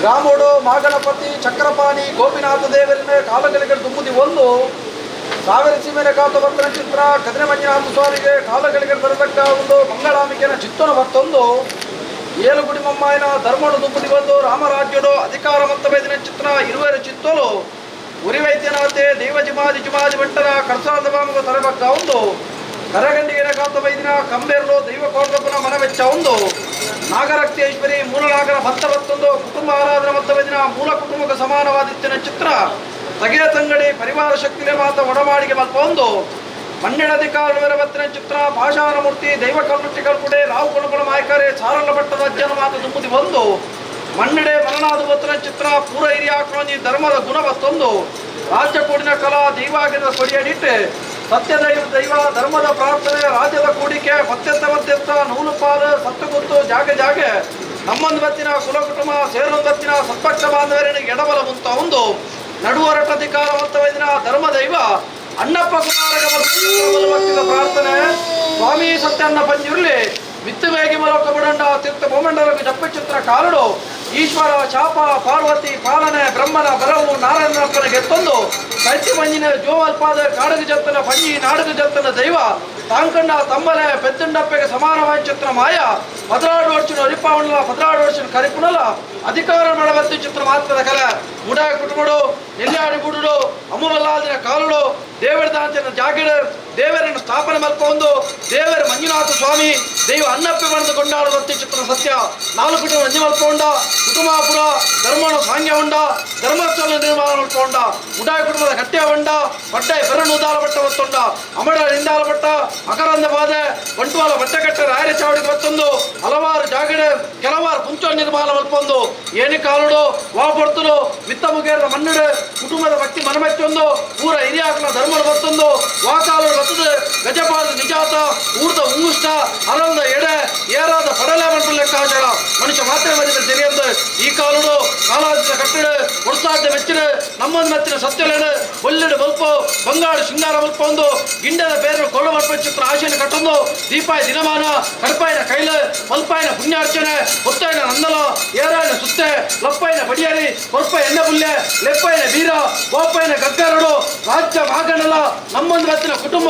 ಗ್ರಾಮೋಡು ಮಾಗಣಪತಿ ಚಕ್ರಪಾಣಿ ಗೋಪಿನಾಥ ದೇವರಿನ ಕಾಲಗಳಿಗೆ ದುಮ್ಮುದಿ ಒಂದು ಸಾವಿರ ಸೀಮೆನ ಕಾತ ಬರ್ತನ ಚಿತ್ರ ಕದಿರ ಮಂಜುನಾಥ ಸ್ವಾಮಿಗೆ ಕಾಲಗಳಿಗೆ ಬರತಕ್ಕ ಒಂದು ಮಂಗಳಾಂಬಿಕೆನ ಚಿತ್ತನ ಬರ್ತೊಂದು ಏಳುಗುಡಿ ಮಮ್ಮಾಯನ ಧರ್ಮಡು ದುಂಬುದಿ ಬಂದು ರಾಮರಾಜ್ಯಡು ಅಧಿಕಾರ ಮಂತ ಬೈದಿನ ಚಿತ್ರ ಇರುವೆರ ಚಿತ್ತೋಲು ಉರಿ ವೈದ್ಯನಾಥೆ ದೈವ ಜಿಮಾದಿ ಜುಮಾದಿ ಭಟ್ಟರ ಕರ್ಸಾದ ಬಾಮಗ ತರಬಕ್ಕ ಒಂದು ಕರಗಂಡಿಗೆನ ಕಾತ ಬೈದಿನ ಕಂಬೇರ್ಲು ದೈವ ಕೋಟಪ್ಪನ ಮನವೆಚ್ಚ ಒಂದು ನಾಗರಕ್ತೇಶ್ವರಿ ಮೂಲನಾಗರ ಭಕ್ತ ಬತ್ತೊಂದು ಕುಟುಂಬ ಆರಾಧನೆ ಮತ್ತ ಬೈದಿನ ಮೂಲ ಕುಟುಂಬಕ್ಕೆ ಸಮಾನವಾದಿತ್ತಿನ ಚಿತ್ರ ತಗೆಯ ತಂಗಡಿ ಪರಿವಾರ ಶಕ್ತಿಲೆ ಮಾತ ಒಡಮಾಡಿಗೆ ಮಲ್ಪ ಒಂದು ಮಣ್ಣಿನ ಬತ್ತಿನ ಚಿತ್ರ ಪಾಷಾಣಮೂರ್ತಿ ದೈವ ಕಲ್ಲುಟ್ಟಿ ಕಲ್ಪುಡೆ ರಾವು ಕೊಣಪಣ ಮಾಯಕರೆ ಸಾರಲ್ಲ ಭಟ್ಟದ ಅಜ್ಜನ ಮಾತು ತುಂಬುದಿ ಒಂದು ಮಣ್ಣಿಡೆ ಮರಣಾದ ಬತ್ತಿನ ಚಿತ್ರ ಪೂರ ಹಿರಿಯಾಕ್ರೋಂಜಿ ಧರ್ಮದ ಗುಣ ಬತ್ತೊಂದು ರಾಜ್ಯ ಕೂಡಿನ ಕಲಾ ದೈವಾಗಿನ ಕೊಡಿಯಡಿಟ್ಟೆ ಸತ್ಯದೈವ ದೈವ ಧರ್ಮದ ಪ್ರಾರ್ಥನೆ ರಾಜ್ಯದ ಕೂಡಿಕೆ ಮಧ್ಯಸ್ಥ ಮಧ್ಯಸ್ಥ ನೂಲು ಪಾಲು ಸತ್ತು ಜಾಗೆ ಜಾಗೆ ನಮ್ಮೊಂದು ಬತ್ತಿನ ಕುಲ ಕುಟುಂಬ ಸೇರೊಂದು ಬತ್ತಿನ ಸತ್ಪಕ್ಷ ಬಾಂಧವರಿಗೆ ಎಡಬಲ ಮುಂತ ಒಂದು ನಡುವರಟಧಿಕಾರ ಮತ್ತವೈದಿನ ಧರ್ಮದೈವ ಅಣ್ಣಪ್ಪ ಕುಮಾರಗ ಪ್ರಾರ್ಥನೆ ಸ್ವಾಮಿ ಸತ್ಯನ್ನ ಪಂಜುರ್ಲಿ ಮಿತ್ತು ಬೇಗಿ ಮಲಕ ಬುಡಂಡ ತೀರ್ಥ ಭೂಮಂಡಲಕ್ಕೆ ಜಪ್ಪಚಿತ್ರ ಕಾಲಡು ಈಶ್ವರ ಶಾಪ ಪಾರ್ವತಿ ಪಾಲನೆ ಬ್ರಹ್ಮನ ಬರವು ನಾರಾಯಣಪ್ಪನ ಗೆತ್ತೊಂದು ಸೈತಿ ಮಂಜಿನ ಜೋವಲ್ಪಾದ ಕಾಡಗ ಜತ್ತನ ಪಂಜಿ ನಾಡಗ ಜತ್ತನ ದೈವ ತಾಂಕಣ್ಣ ತಮ್ಮಲೆ ಪೆದ್ದುಂಡಪ್ಪಗೆ ಸಮಾನವಾದ ಚಿತ್ರ ಮಾಯ 14 ವರ್ಷ ಅರಿಪಾವಣಲ 14 ವರ್ಷ ಕರಿಪುಣಲ ಅಧಿಕಾರ ಮಾಡಬತ್ತು ಚಿತ್ರ ಮಾತ್ರದ ಕಲೆ ಮುಡಾಯ ಕುಟುಂಬಡು ನೆಲ್ಲಾಡಿ ಗುಡುಡು ಅಮ್ಮಬಲ್ಲಾದಿನ ಕಾಲುಡು ದೇವರ ದಾಂಚಿನ ಜಾಗಿಡು ದೇವರನ್ನು ಸ್ಥಾಪನೆ ಮಲ್ಕೊಂಡು ದೇವರ ಮಂಜುನಾಥ ಸ್ವಾಮಿ ದೈವ ಅಣ್ಣಪ್ಪೆ ಬಂದು ಕೊಂಡಾಡುವ ಚಿತ್ರ ಸತ್ಯ ನಾಲ್ಕು ಕುಟುಂಬ ಅಂಜಿ ಮಲ್ಕೊಂಡ ಕುಟುಂಬಪುರ ಧರ್ಮನು ಸಾಂಗ್ಯ ಉಂಡ ಧರ್ಮಸ್ಥಳ ನಿರ್ಮಾಣ ಮಲ್ಕೊಂಡ ಮುಡಾಯ ಕುಟುಂಬದ ಕಟ್ಟೆ ಉಂಡ ಪಟ್ಟಾಯ ಬೆರನು ಉದಾಲ ಬಟ್ಟ ಒತ್ತುಂಡ ಅಮಡ ನಿಂದಾಲ ಬಟ್ಟ ಅಕರಂದ ಬಾದೆ ಬಂಟ್ವಾಳ ಬಟ್ಟೆ ಕಟ್ಟ ರಾಯರ ಚಾವಡಿಗೆ ಬತ್ತೊಂದು ಹಲವಾರು ಜಾಗಡೆ ಕೆಲವಾರು ಪುಂಚ ನಿರ್ಮಾಣ ಮಲ್ಪೊಂದು ಏನಿ ಕಾಲುಡು ವಾಪೊಡ್ತುಲು ಮಿತ್ತ ಮುಗೇರ ಮನ್ನುಡು ಕುಟುಂಬದ ಭಕ್ತಿ ಮನಮೆಚ್ಚೊಂದು ಊರ ಹಿರಿಯಾಕನ ಧರ್ಮಡು ಬತ್ತೊಂದು ವಾಕಾಲು ಬತ್ತದು ಗಜಪಾದ ನಿಜಾತ ಊರ್ದ ಉಂಗುಷ್ಟ ಅರಂದ ಎಡೆ ಏರಾದ ಪಡಲೆ ಮಂಟು ಲೆಕ್ಕಾಚಾರ ಮನುಷ್ಯ ಮಾತ್ರ ಮಧ್ಯದಲ್ಲಿ ಸರಿಯಂದು ಈ ಕಾಲುಡು ಕಾಲಾದಿನ ಕಟ್ಟಿಡು ಒಡ್ಸಾದ ಮೆಚ್ಚಿಡು ನಮ್ಮೊಂದು ಮೆತ್ತಿನ ಸತ್ಯಲೇಡು ಒಳ್ಳೆಡು ಬಲ್ಪು ಬಂಗಾಳು ಶೃಂಗಾರ ಮಲ್ಪೊಂದು ಗಿಂಡದ ಬೇರೆ ಕೊರಡು ಮಲ್ಪ ಚಿತ್ರ ಆಶೆಯನ್ನು ಕಟ್ಟೊಂದು ದೀಪಾಯ ದಿನಮಾನ ಕಡಪಾಯಿನ ಕೈಲು ಮಲ್ಪಾಯಿನ ಪುಣ್ಯಾರ್ಚನೆ ಹೊತ್ತಾಯಿನ ನಂದಲ ಏರಾಯಿನ ಸುತ್ತೆ ಲಪ್ಪಾಯಿನ ಬಡಿಯಾರಿ ಕೊರ್ಪ ಎಣ್ಣೆ ಬುಲ್ಲೆ ಲೆಪ್ಪಾಯಿನ ಬೀರ ಗೋಪಾಯಿನ ಗಗ್ಗರಡು ರಾಜ್ಯ ಮಾಗಣಲ ನಮ್ಮೊಂದು ಮೆತ್ತಿನ ಕುಟುಂಬ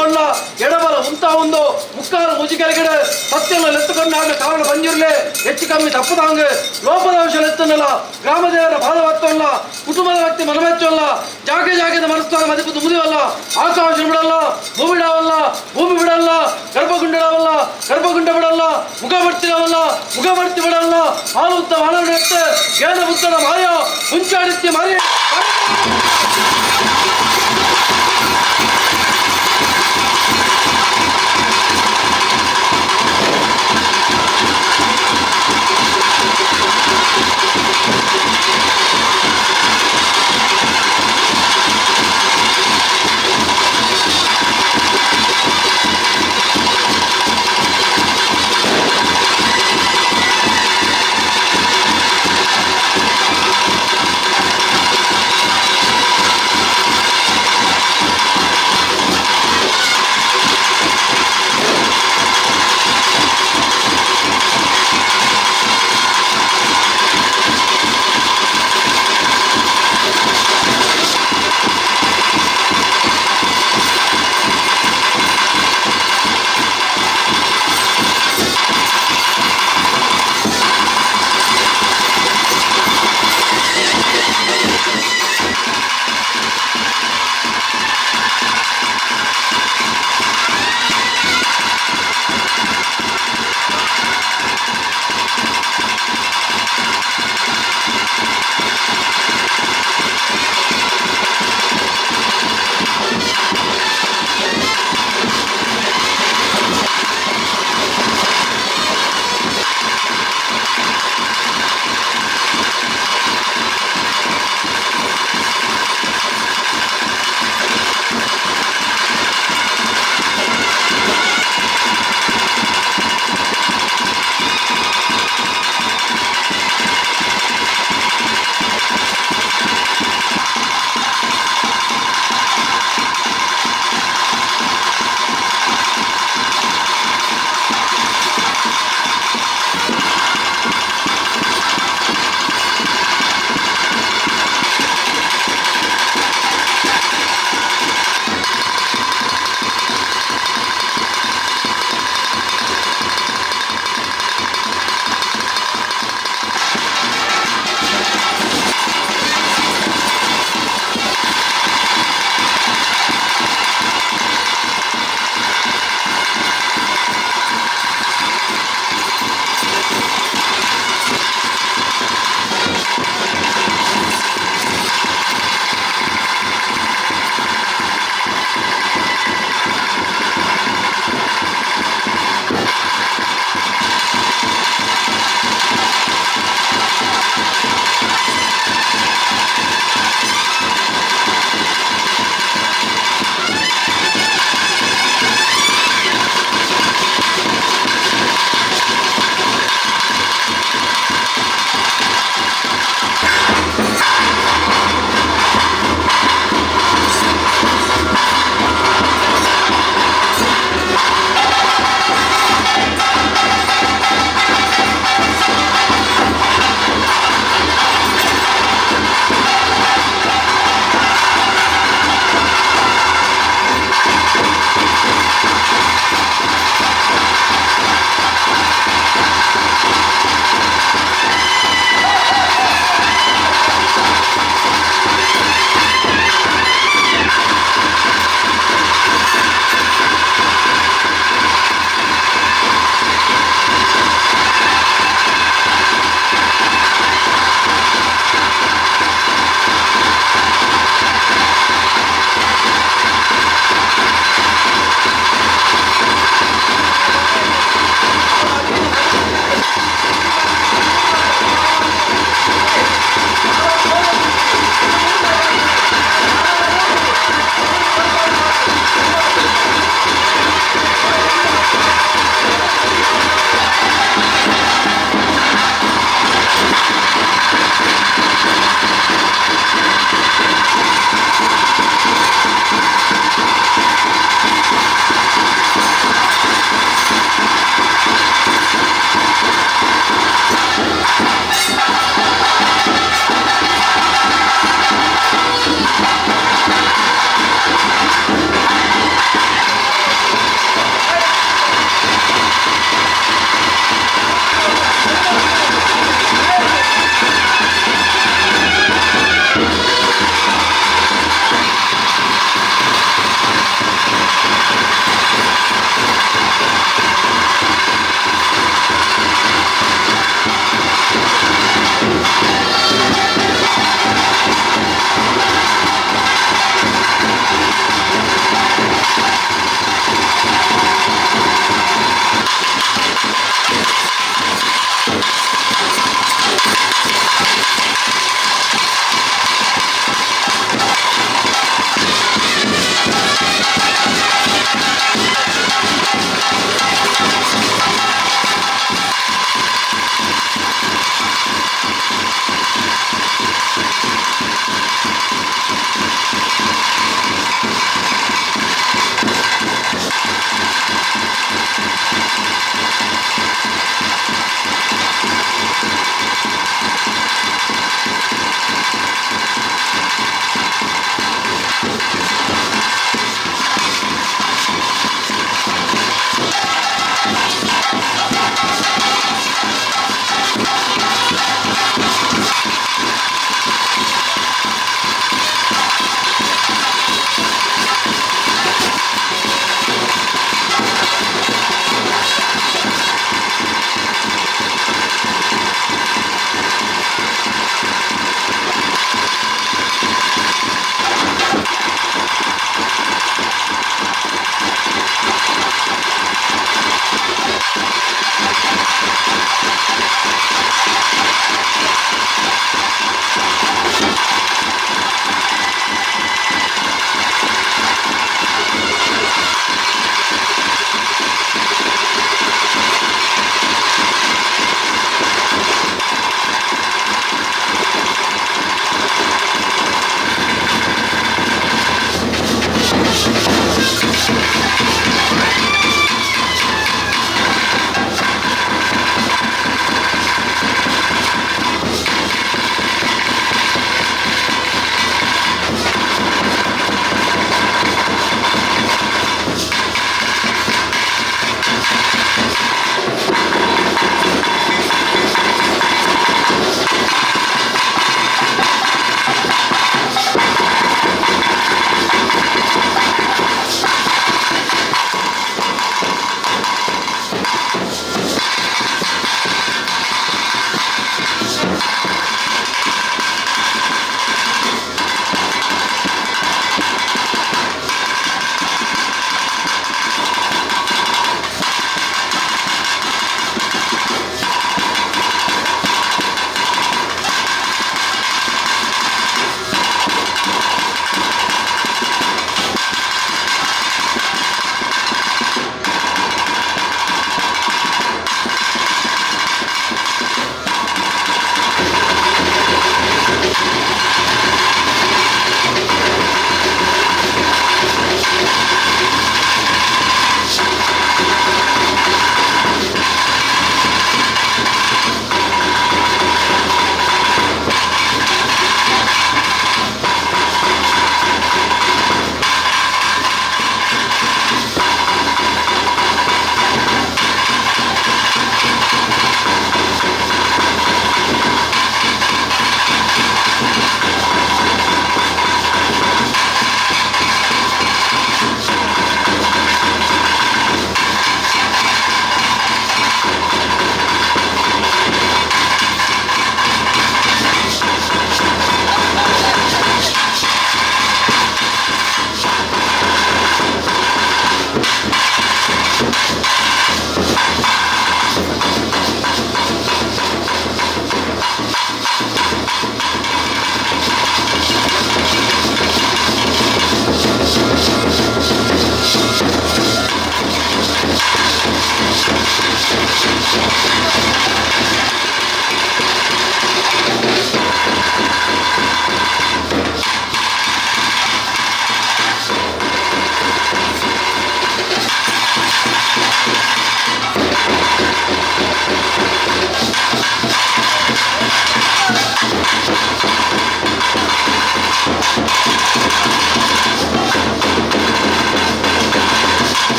ಎಡಬಲ ಉಂತ ಒಂದು ಮುಕ್ಕಾಲು ಮುಜಿಕೆರಗಡೆ ಸತ್ಯನ ಎತ್ತುಕೊಂಡಾಗ ಕಾರಣ ಬಂದಿರಲಿ ಹೆಚ್ಚು ಕಮ್ಮಿ ತಪ್ಪದಾಂಗ ಲೋಪದ ಅಂಶ ಎತ್ತನಲ್ಲ ಗ್ರಾಮದೇವರ ಬಾಧವತ್ತಲ್ಲ ಕುಟುಂಬದ ವ್ಯಕ್ತಿ ಮನಮೆಚ್ಚಲ್ಲ ಜಾಗೆ ಜಾಗದ ಮನಸ್ಸಾದ ಮದಿಪು ತುಂಬಿದವಲ್ಲ ಆಕಾಶ ಬಿಡಲ್ಲ ಭೂಮಿ ಬಿಡವಲ್ಲ ಭೂಮಿ ಬಿಡಲ್ಲ ಗರ್ಭಗುಂಡವಲ್ಲ ಗರ್ಭಗುಂಡ ಬಿಡಲ್ಲ ಮುಖ ಬರ್ತಿರವಲ್ಲ ಮುಖ ಬರ್ತಿ ಬಿಡಲ್ಲ ಹಾಲು ಉತ್ತ ಮಾನವ ಜ್ಞಾನ ಬುದ್ಧನ ಮಾಯ ಮುಂಚಾಡಿತ್ಯ ಮಾರಿ.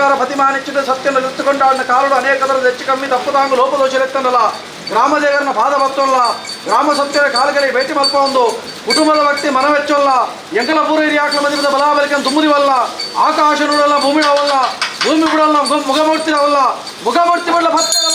ಪ್ರಕಾರ ಪತಿಮಾನಿಚ್ಚಿದ ಸತ್ಯನ ಎತ್ತುಕೊಂಡಾಡಿನ ಕಾಲುಡು ಅನೇಕ ಥರದ ಹೆಚ್ಚು ಕಮ್ಮಿ ತಪ್ಪುದಾಂಗು ಲೋಪದೋಷಲೆತ್ತನಲ್ಲ ಗ್ರಾಮದೇವರನ್ನ ಪಾದ ಬತ್ತೊಲ್ಲ ಗ್ರಾಮ ಸತ್ಯರ ಕಾಲುಗಳಿಗೆ ಭೇಟಿ ಮಲ್ಪ ಒಂದು ಕುಟುಂಬದ ಭಕ್ತಿ ಮನವೆಚ್ಚೊಲ್ಲ ಎಂಕಲ ಪೂರ್ವ ಮದಿಮದ ಬಲಾಬಲಿಕನ್ ದುಮ್ಮುದಿವಲ್ಲ ಆಕಾಶ ನೋಡಲ್ಲ ಭೂಮಿ ಅವಲ್ಲ ಭೂಮಿ ಬಿಡಲ್ಲ ಮುಖಮೂರ್ತಿ ಅವಲ್ಲ ಮುಖಮೂರ್ತಿ ಬಲ್ಲ ಭಕ್ತರ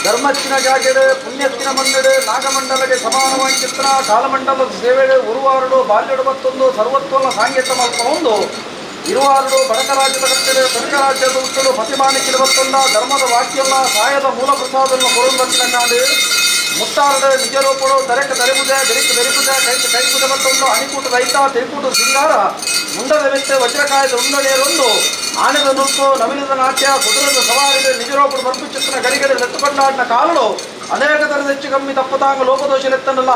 ಧರ್ಮಚ್ಚಿನ ಜಾಗೆಡು ಪುಣ್ಯತ್ತಿನ ಮಣ್ಣೆಡು ನಾಗಮಂಡಲಗೆ ಸಮಾನವಾಗಿ ಚಿತ್ರ ಕಾಲಮಂಡಲದ ಸೇವೆಡು ಉರುವಾರುಡು ಬಾಲ್ಯಡು ಮತ್ತೊಂದು ಸರ್ವತ್ವನ ಸಾಂಗೇತ ಮಲ್ಪ ಒಂದು ಇರುವಾರುಡು ಬಡಕರಾಜ್ಯದ ಕಟ್ಟೆಡು ಕನಕರಾಜ್ಯದ ಉತ್ತಡು ಪತಿಮಾನಿಕ್ಕಿನ ಮತ್ತೊಂದ ಧರ್ಮದ ವಾಕ್ಯಲ್ಲ ಸಾಯದ ಮೂಲ ಪ್ರಸಾದನ್ನು ಕೊರುಂದಕ್ಕಿನ ಕಾಡು ಮುತ್ತಾರಡು ನಿಜರೂಪಡು ತರೆಕ ತರೆಬುದೆ ಬೆರಿಕ ಬೆರಿಪುದೆ ಕೈತ ಕೈಪುದೆ ಮತ್ತೊಂದು ಅಣಿಕೂಟ ರೈತ ತಿರುಕೂಟ ಸಿಂಗಾರ ಮುಂಡದ ವೆತ್ತ ವಜ್ರಕಾಯದ ಉಂಡನೇರೊಂದು ಆನೆದ ನುರ್ಕು ನವಿಲದ ನಾಟ್ಯ ಕುದುರೆದ ಸವಾರಿದ ನಿಜರೂಪಡು ಬರ್ಪುಚಿತ್ತನ ಗಡಿಗಡೆ ನೆತ್ತುಕೊಂಡಾಡಿನ ಕಾಲುಡು ಅನೇಕ ಥರದ ಹೆಚ್ಚು ಕಮ್ಮಿ ತಪ್ಪತಾಂಗ ಲೋಪದೋಷಲೆತ್ತನಲ್ಲ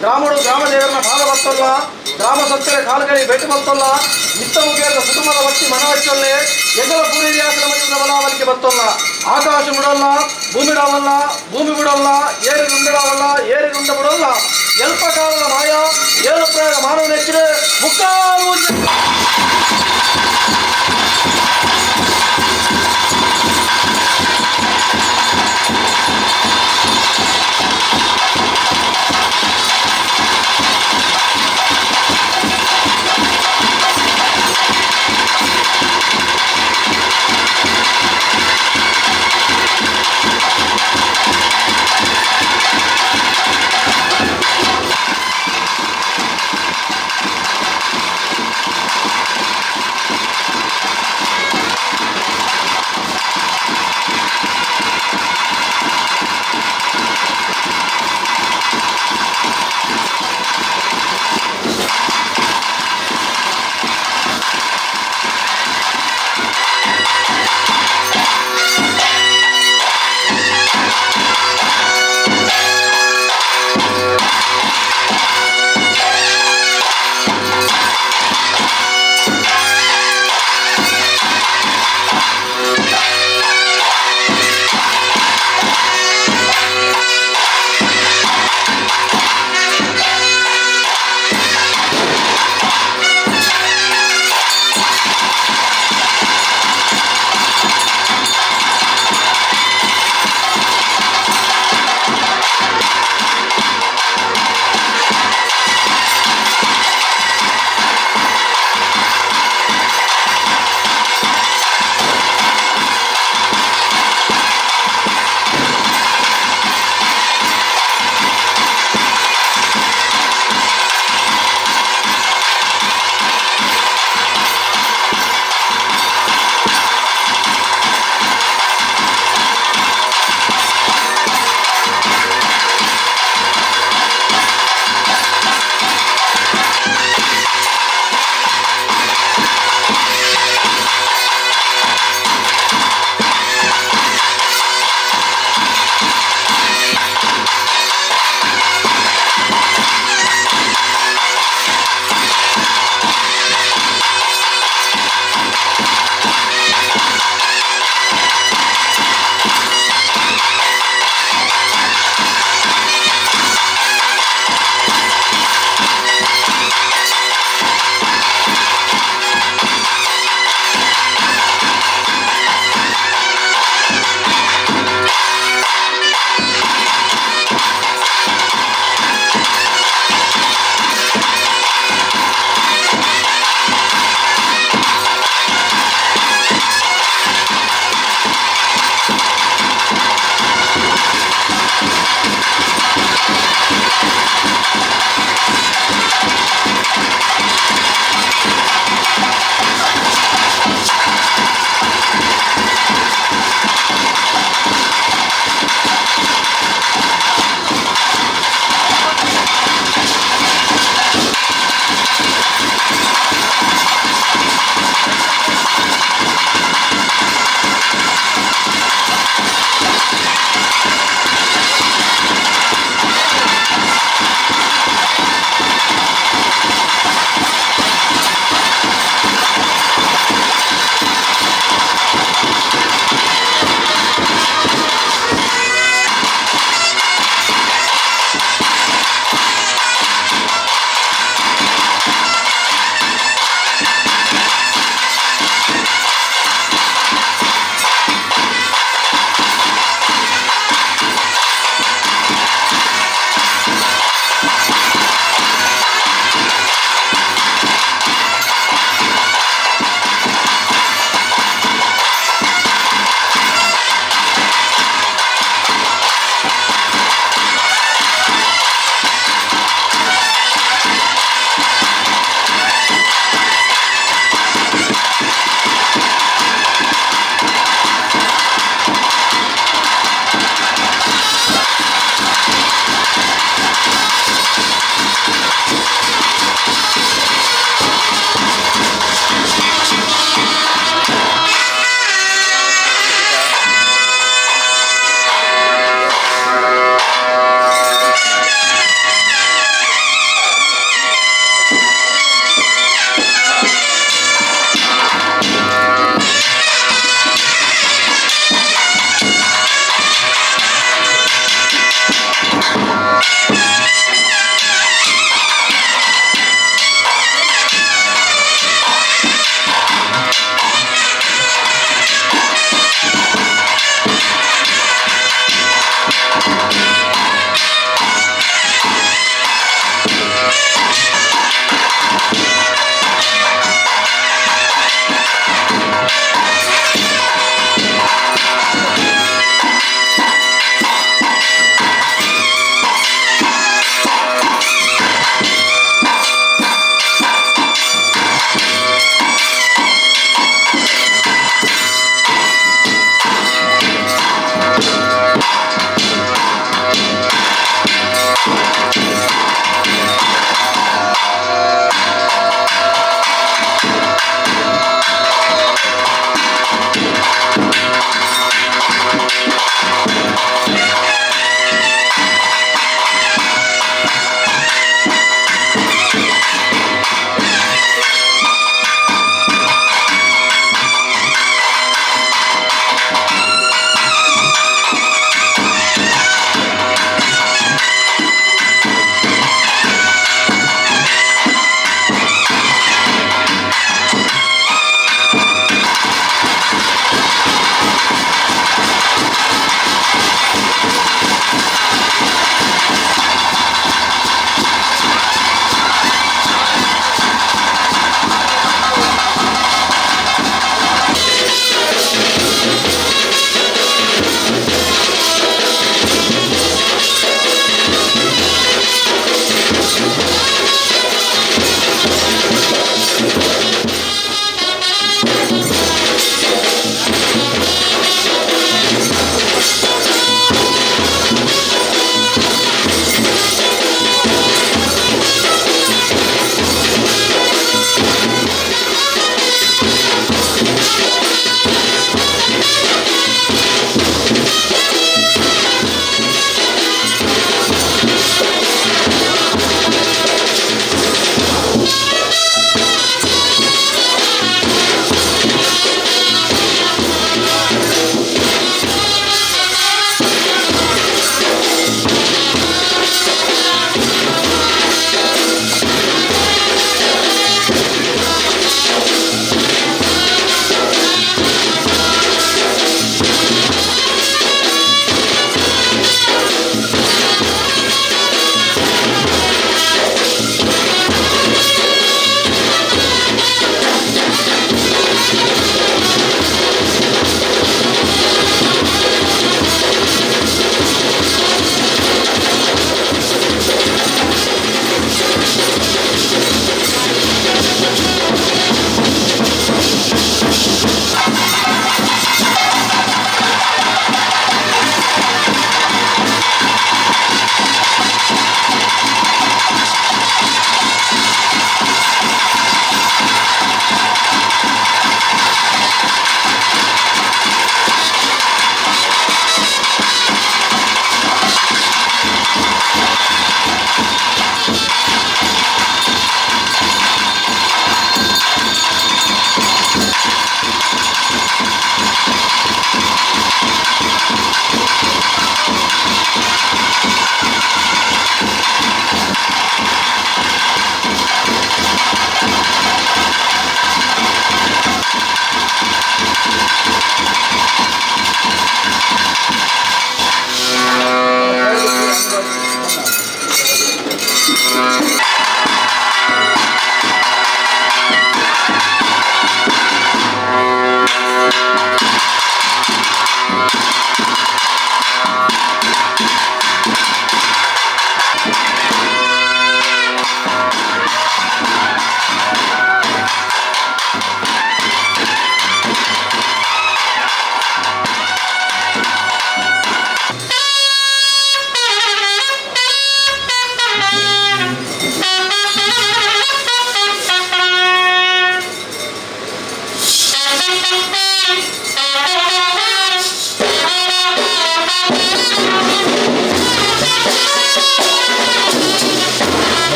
ಗ್ರಾಮಡು ಗ್ರಾಮದೇವರನ್ನ ಪಾದ ಬತ್ತಲ್ಲ ಗ್ರಾಮ ಸತ್ಯರ ಕಾಲುಗಳಿಗೆ ಭೇಟಿ ಬರ್ತಲ್ಲ ನಿತ್ತ ಮುಗಿಯದ ಕುಟುಂಬದ ಭಕ್ತಿ ಮನವಚ್ಚೊಲ್ಲೆ ಎಂಗಲ ಪೂರ್ವಿಯಾಕಲ ಮಧ್ಯದ ಬಲಾವಲಿಕೆ ಬತ್ತಲ್ಲ ಆಕಾಶ ಬಿಡಲ್ಲ ಭೂಮಿ ಬಿಡವಲ್ಲ ಭೂಮಿ ಬಿಡಲ್ಲ ಏರಿ ನುಂಡವಲ್ಲ ಏರಿ ನುಂಡ ಬಿಡಲ್ಲ ಎಲ್ಪ ಕಾಲದ ಮಾಯ ಏಳು ಪ್ರಾಯ ಮಾನವ ನೆಚ್ಚಿನ ಮುಕ್ಕಾಲು.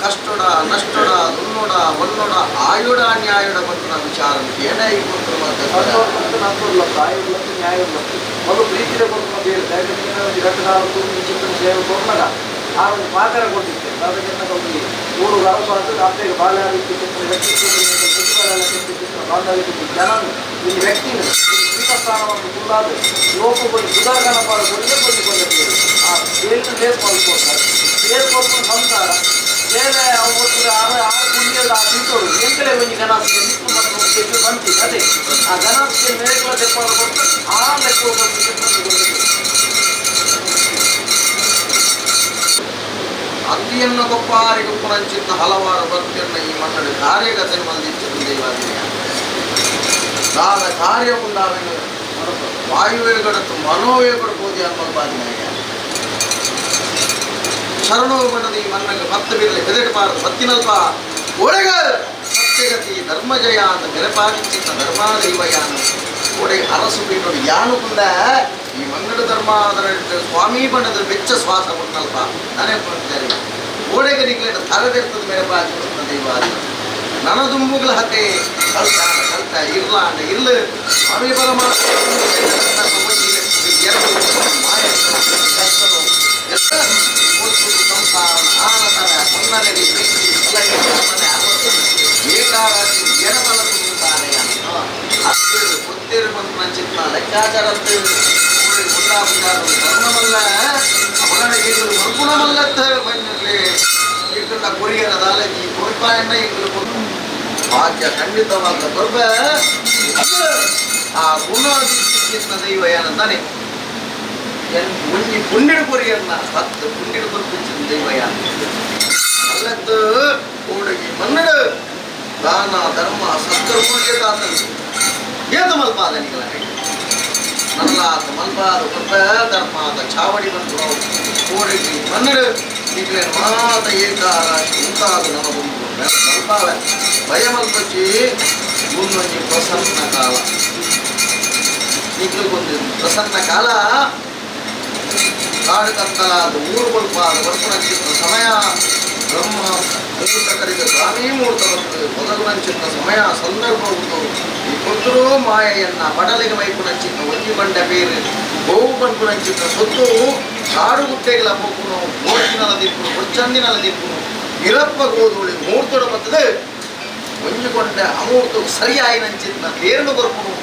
ಕಷ್ಟಡ ನಷ್ಟಡ ದುನ್ನೋಡ ಒನ್ನೋಡ ಆಯುಡ ನ್ಯಾಯುಡ ಬಂದ ವಿಚಾರ ಏನೇ ಮೊದಲು ಪ್ರೀತಿಯ ಸೇವೆ ಕೊಡ್ಲಾಗ ಆ ಒಂದು ಪಾತ್ರ ಕೊಟ್ಟಿದ್ದೆ ಅದಕ್ಕೆ ಊರು ಅರಸು ಅಪ್ಪಗೆ ಬಾಲ್ಯ ಜನ ಇಲ್ಲಿ ವ್ಯಕ್ತಿ ಪೀಠಸ್ಥಾನವನ್ನು ಕುಲ್ಲಾದ ಲೋಕಗಳು ಸುಧಾರಣೆ ಪಾಲ್ಗೊಂಡೇ ಕೊಂಡಿದ್ದಾರೆ ಆ ಬೇಲಿನ ಲೇಸ್ ಪಾಲ್ಕೊಡ್ತಾರೆ ಬೇರೆ ಕೊಟ್ಟು ಸಂಸಾರ ಬೇರೆ ಅವು ಆರು ಆರು ಪುಣ್ಯದ ಆ ಪೀಠಗಳು ಎಂಕಲೇ ಒಂಜಿ ಗಣಾಸಿಗೆ ನಿಪ್ಪು ಮತ್ತು ಬಂತಿ ಅದೇ ಆ ಗಣಾಸಿಗೆ ಮೇರೆಗಳ ತೆಪ್ಪಾಡು ಕೊಟ್ಟು ಆ ಲೆಕ್ಕ ಅತ್ತಿಯನ್ನು ಕೊಪ್ಪಾರಿಗೂ ಪುನಂಚಿತ್ತ ಹಲವಾರು ಭಕ್ತಿಯನ್ನು ಈ ಮನ್ನಡು ಕಾರ್ಯಗತೆ ಮಲ್ದಿಚ್ಚಿರುವುದೇವಾದಿಯ ದಾದ ಕಾರ್ಯ ಉಂಡಾವೆನು ವಾಯುವೇಗಡತ್ತು ಮನೋವೇಗಡ ಬೋಧಿ ಅನ್ನೋದು ಶರಣೋ ಬಣ್ಣದ ಈ ಮನ್ನಗೆ ಮತ್ತೆ ಬಿರಲಿ ಹೆದೆಟಬಾರದು ಸತ್ತಿನಲ್ಪ ಒಳಗ ಸತ್ಯಗತಿ ಧರ್ಮಜಯ ಅಂತ ಮೆರಪಾದಿಚ್ಚಿತ್ತ ಧರ್ಮಾದೈವಯಾನು ಒಡೆಗೆ ಅರಸು ಪೀಠೋಡು ಯಾನು ಕುಂದ ಈ ಮಂಗಡ ಧರ್ಮ ಅದರ ಸ್ವಾಮಿ ಬಣ್ಣದ ಬೆಚ್ಚ ಶ್ವಾಸ ಕೊಟ್ಟನಲ್ಪ ನಾನೇ ಕೊಡ್ತಾರೆ ಓಡೆಗೆ ನಿಗ್ಲೇಟ ತರದಿರ್ತದ ಮೆರಪಾದಿಚ್ಚಿತ್ತ ದೈವ. ನನದುಂಬುಗಳ ಹತೆ ಕಲ್ತಾನ ಕಲ್ತ ಇರ್ಲಾಂಡ ಇರ್ಲು ಸ್ವಾಮಿ ಪರಮಾತ್ಮ ಸಂಸಾರ ಆನತರ ಹೊನ್ನನೆಡಿ ಬೆಕ್ಕಿ ಸಲಹೆ ಮನೆ ಅರವತ್ತು ಏಕಾರಾಶಿ ಎಡಬಲ ತುಂಬುತ್ತಾನೆ ಅತ್ತೇಳು ಕೊತ್ತೇರು ಬಂದು ಲೆಕ್ಕಾಚಾರತ್ತು ಧರ್ಮವಲ್ಲ ಅವಗಣಕ್ಕೆ ಮರುಗುಣಮಲ್ಲತ್ತ ಬಂದಿರಲಿ ಇಟ್ಟುಂಡ ಕೊರಿಯರ ದಾಲಜಿ ಕೊರ್ಪಾಯನ್ನ ಇಟ್ಟು ಭಾಗ್ಯ ಖಂಡಿತವಾದ ಕೊರ್ಬ ಆ ಗುಣ ದೈವ ಏನಂತಾನೆ ಒಂಜಿ ಪುಂಡಿಡು ಕೊರಿಯರ್ನ ಪತ್ತು ಪುಂಡಿಡು ಕೊರ್ಪಿಂಚಿನ ದೈವ ಯಾನ ಅಲ್ಲತ್ತು ಕೋಡಗಿ ಮನ್ನಡು ದಾನ ಧರ್ಮ ಸತ್ಕರ್ಮಕ್ಕೆ ತಾತನು ಏತು ಮಲ್ಪಾದ ನಿಗಲ ನಲ್ಲಾತ ಮಲ್ಪಾದ ಕೊರ್ಬ ಧರ್ಮಾದ ಚಾವಡಿ ಬಂದು ಕೋಡಗಿ ಮನ್ನಡು ನಿಗಲ ಮಾತ ಏಕಾರಾಶಿ ಉಂತಾದ ನಮಗೊಂದು ಮಲ್ಪಾವ ಭಯ ಮಲ್ಪಚ್ಚಿ ಮುಂದೊಂಜಿ ಪ್ರಸನ್ನ ಕಾಲ ನಿಗ್ಲಿಗೊಂದು ಪ್ರಸನ್ನ ಕಾಲ ಕಾಡು ಕತ್ತಲಾದ ಊರು ಕೊಲ್ಪಾದ ಬರ್ಪುನಂಚಿತ್ತ ಸಮಯ ಬ್ರಹ್ಮ ಮುಹೂರ್ತ ಕರೆದ ಸ್ವಾಮಿ ಮುಹೂರ್ತ ಬರ್ತದೆ ಮೊದಲು ಸಮಯ ಸಂದರ್ಭ ಉಂಟು ಈ ಕೊತ್ತರೂ ಮಾಯೆಯನ್ನ ಬಡಲಿಗೆ ಮೈಪುನಂಚಿತ್ತ ಒಂಜಿ ಬಂಡ ಬೇರು ಗೋವು ಬಂಪುನಂಚಿತ್ತ ಸೊತ್ತು ಕಾಡು ಗುಟ್ಟೆಗಳ ಪೋಪುನು ಗೋಟಿನಲ ದಿಪ್ಪುನು ಕೊಚ್ಚಂದಿನಲ ದಿಪ್ಪುನು ಇರಪ್ಪ ಗೋಧೂಳಿ ಮುಹೂರ್ತಡ ಬರ್ತದೆ ಒಂಜಿಕೊಂಡ ಅಮೂರ್ತ ಸರಿಯಾಯಿನಂಚಿತ್ತ ತೇರನು ಕೊರ್ಪುನು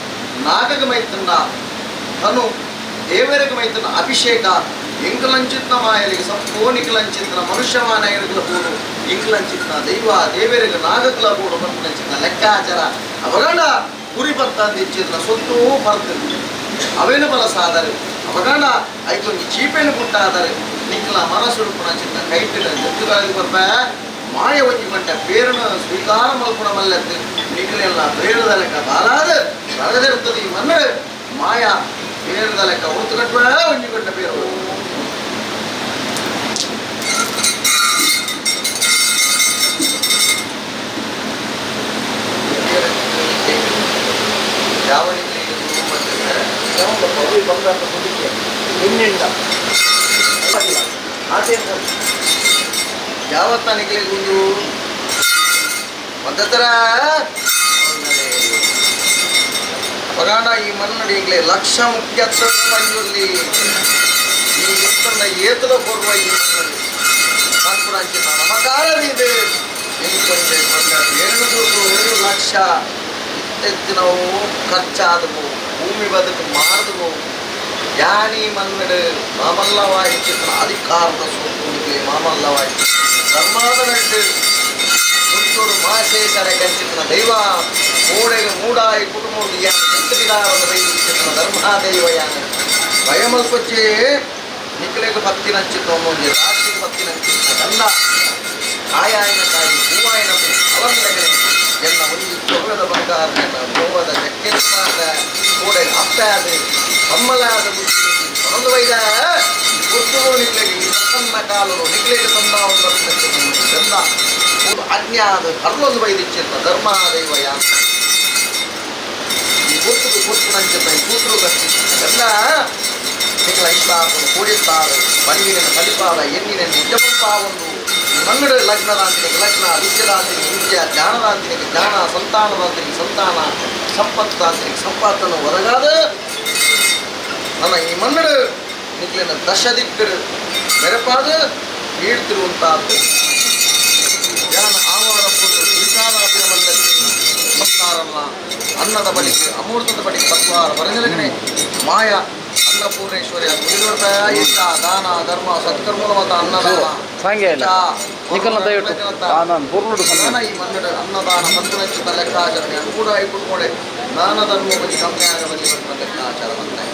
ನಾಗಗ ಮೈತನ್ನ ತನು ದೇವರಿಗೆ ಮೈತನ ಅಭಿಷೇಕ ಎಂಕಲಂಚಿತ್ನ ಮಾಯಲಿಗೆ ಸಪ್ಪೋನಿಕಲಂಚಿತ್ನ ಮನುಷ್ಯ ಮಾನಯರಿಗಲ ಪೂಡು ಇಂಕಲಂಚಿತ್ನ ದೈವ ದೇವರಿಗೆ ನಾಗಕಲ ಪೂಡು ಬಂತಂಚಿತ್ನ ಲೆಕ್ಕಾಚಾರ ಅವಗಂಡ ಗುರಿ ಬರ್ತಂದಿಚ್ಚಿತ್ನ ಸೊತ್ತು ಬರ್ತದೆ ಅವೇನು ಬಲ ಸಾದರೆ ಅವಗಂಡ ಐಕೊಂಜಿ ಚೀಪೆನು ಗುಟ್ಟಾದರೆ ನಿಕ್ಕಲ ಮನಸ್ಸುಡುಪುನಂಚಿತ್ನ ಕೈಟಿನ ಜತ್ತುಗಳಿಗೆ ಬರ್ಪ ಮಾಯ ಒಂಜಿ ಗಂಟೆ ಪೇರನು ಸ್ವೀಕಾರ ಮಲ್ಪುಣ ಮಲ್ಲತ್ತು ನಿಕ್ಕಲೆಲ್ಲ ಬೇರದ ಲೆಕ್ಕ ಬಾಲಾದ ಬರದಿರ್ತದೆ ಈ ಮನ್ನಡು ಮಾಯ ಬೇರದ ಲೆಕ್ಕ ಉಡುತು ಕಟ್ಟುವ ಒಂಜಿ ಗಂಟೆ ಬೇರು ಯಾವತ್ತ ನಿಗಲಿಗೆ ಪದ್ಧತರ ಪಗಾಣ ಈ ಮನ್ನಡಿಗ್ಲೆ ಲಕ್ಷ ಮುಖ್ಯತ್ತ ಪಂಜುರ್ಲಿ ಈ ಇತ್ತನ್ನ ಏತದ ಕೊಡುವ ಈ ಮನ್ನಡಿ ಕಾನ್ಪುರಾಂಚಿತ ನಮಕಾರದಿದೆ ಎಂಕೊಂಡೆ ಕೊಂಡ 7 ಲಕ್ಷ ಇತ್ತೆತ್ತಿನವು ಖರ್ಚಾದವು ಭೂಮಿ ಬದುಕು ಮಾರದವು ಯಾನಿ ಮನ್ನಡು ಮಾಮಲ್ಲವಾಯಿಚಿತ್ರ ಅಧಿಕಾರದ ಸೊತ್ತು ಮಾಮಲ್ಲವಾಯಿತು ಧರ್ಮಾದ ನಡ್ಡು ಮುತ್ತೂರು ಮಾಶೇಷರ ಕಂಚಿತನ ದೈವ ಮೂಡೆಗೆ ಮೂಡಾಯಿ ಕುಟುಂಬದ ಯಾನ ಚಿತ್ತವಿದಾರದ ವೈದಿಚಿತನ ಧರ್ಮಾದೈವ ಯಾನ ಭಯಮಲ್ಪಚ್ಚೆ ನಿಕ್ಕಲೆಗೆ ಪತ್ತಿನಂಚಿತ್ತ ಒಂದೊಂದು ರಾಶಿಗೆ ಪತ್ತಿನಂಚಿತ್ತ ಗಂಡ ಆಯಾಯನ ತಾಯಿ ಹೂವಾಯನ ಅವಲಂಬನೆ ಎಲ್ಲ ಒಂದು ಕೊಬ್ಬದ ಬಂಗಾರ ಗೋವದ ಚಕ್ಕೆದ ಕೂಡೆ ಅಪ್ಪಾದ ಕಮ್ಮಲಾದ ಬುದ್ಧಿ ಒಂದು ವೈದ ಗುರ್ತುಗೋ ನಿಕ್ಲೆಗೆ ಪ್ರಸನ್ನ ಕಾಲರು ನಿಕ್ಲೆಗೆ ತಂದ ಒಂದು ಚಂದ ಅಜ್ಞಾದ ಕರ್ಲೊಂದು ವೈದಿಚ್ಚಿತ್ತ ಧರ್ಮ ದೈವ ಯಾನ ಈ ಗುರ್ತುಗು ಗುರ್ತು ನಂಚಿತ್ತ ಈ ಕೂತರು ಎಲ್ಲ ನಿಕ್ಲ ಇಷ್ಟಾಪನು ಕೂಡಿಸ್ತಾರೆ ಬಣ್ಣಿನ ಕಲಿಪಾದ ಎಣ್ಣಿನ ನಿಜಮಪ್ಪ ಒಂದು ಮಂಗಡ ಲಗ್ನದಾಂತಿನಿಗೆ ಲಗ್ನ ವಿದ್ಯದಾಂತಿನಿಗೆ ವಿದ್ಯಾ ಜ್ಞಾನದಾಂತಿನಿಗೆ ಜ್ಞಾನ ಸಂತಾನದಾಂತಿನಿಗೆ ಸಂತಾನ ಸಂಪತ್ತಾಂತಿನಿಗೆ ಸಂಪತ್ತನ್ನು ಒದಗಾದ ನನ್ನ ಈ ಮನ್ನಡು ನಿಕ್ಲಿನ ದಶ ದಿಕ್ಕಡು ಮೆರಪಾದ ನೀಡ್ತಿರುವಂತಹದ್ದು ಜ್ಞಾನ ಆವಾರ ಸ್ವೀಕಾರಾಪಿನ ಸಂಸಾರಲ್ಲ ಅನ್ನದ ಬಳಿಗೆ ಅಮೂರ್ತದ ಬಳಿಗೆ ತತ್ವಾರ ಬರಜಲಗನೆ ಮಾಯ ಅನ್ನಪೂರ್ಣೇಶ್ವರಿ ಇಷ್ಟ ದಾನ ಧರ್ಮ ಸತ್ಕರ್ಮದ ಮತ್ತು ಅನ್ನದಾನ ಈ ಮನ್ನಡ ಅನ್ನದಾನ ಸಂತುಲಚಿತ ಲೆಕ್ಕಾಚಾರ ಕೂಡ ಕುಟ್ಕೊಂಡೆ ದಾನ ಧರ್ಮ ಬಳಿ ಕಮ್ಮಿಯಾಗ ಬಲಿ ಬಂದ ಲೆಕ್ಕಾಚಾರ ಬಂದೆ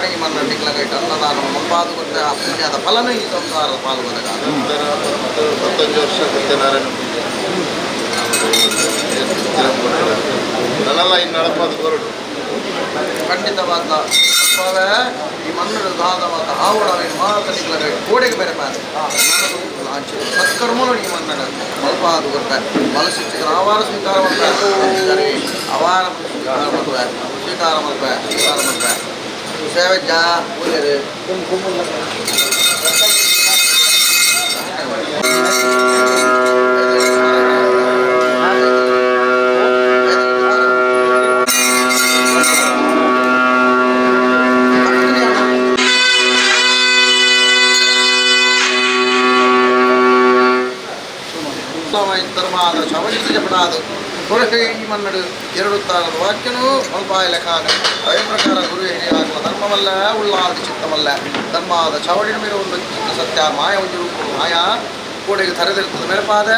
ಈ ಮನ್ನ ನಿಕ್ಲಗೈಟ್ ಅನ್ನದಾನ ಮುಂಪಾದು ಕೊಟ್ಟ ಆ ಪುಣ್ಯದ ಫಲನೂ ಈ ಸಂಸಾರದ ಪಾಲ್ಗೊದಾಗ 15 ವರ್ಷ ಸತ್ಯನಾರಾಯಣ ಪೂಜೆ ನನ್ನಲ್ಲ ಇನ್ನು ನಡಪಾದ ಹೊರಡು ಖಂಡಿತವಾದ ಅಲ್ಪಾವ ಈ ಮನ್ನಡ ದಾದವಾದ ಆವಡ ಮಾತನಿಗಳ ಕೋಡೆಗೆ ಬೇರೆ ಪಾದ ಸತ್ಕರ್ಮನು ಈ ಮನ್ನಡ ಮಲ್ಪಾದು ಕೊಟ್ಟ ಮಲಸಿಚ್ಚ ಆವಾರ ಸ್ವೀಕಾರ ಮಾಡ್ತಾರೆ ಅವಾರ ಸ್ವೀಕಾರ ಮಾಡ್ತಾರೆ ಸ್ವೀಕಾರ ಮಾಡ್ತಾರೆ ಸ್ವೀಕಾರ ಮಾಡ್ತಾರೆ ಸೇವಜ್ಜ ಪೂಜೆ ಮೆರೆಪಾದು ಹೊರಗೆ ಈ ಮನ್ನಡು ಎರಡು ತಾರದ ವಾಕ್ಯನು ಅಲ್ಪಾಯ ಲೆಕ್ಕಾನ. ಅದೇ ಪ್ರಕಾರ ಗುರು ಹಿರಿಯಾಗಲ ಧರ್ಮವಲ್ಲ ಉಳ್ಳಾದ ಚಿತ್ತವಲ್ಲ ಧರ್ಮಾದ ಚಾವಡಿನ ಮೇಲೆ ಒಂದು ಚಿತ್ತ ಸತ್ಯ ಮಾಯ ಒಂದು ರೂಪ ಮಾಯಾ ಕೋಡೆಗೆ ತರೆದಿರ್ತದೆ ಮೆರಪಾದ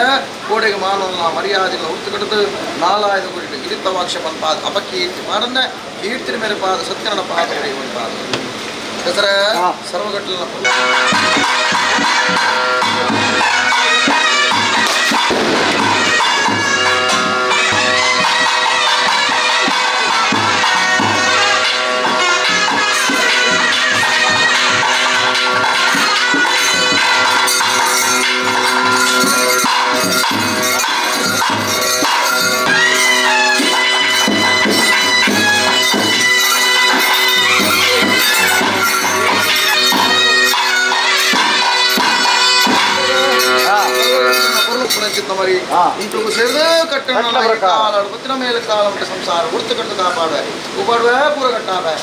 ಕೋಡೆಗೆ ಮಾನವನ ಮರ್ಯಾದೆಲ್ಲ ಹುಟ್ಟು ಕಡಿದು ನಾಲಾಯದ ಗುರಿಟ್ಟು ಗಿರಿತವಾಕ್ಷ ಪಂಪಾದ ಅಪಕೀರ್ತಿ ಮಾಡನ್ನ ಕೀರ್ತಿನ ಮೆರಪಾದ ಸತ್ಯನ ಪಾದ ಹೊಡೆಯುವಂತಾದ ಹೆಸರ ಸರ್ವಗಟ್ಟಲನ. ಪುರಂಚಿತ್ತ ಮರಿ ಇಂಟು ಸೇರಿದ ಕಟ್ಟಣ ಕಾಲಾಡು ಬತ್ತಿನ ಮೇಲೆ ಕಾಲ ಉಂಟು ಸಂಸಾರ ಉರ್ತು ಕಟ್ಟು ಕಾಪಾಡುವೆ ಉಪಾಡುವೆ ಪೂರ ಕಟ್ಟಾವೆ.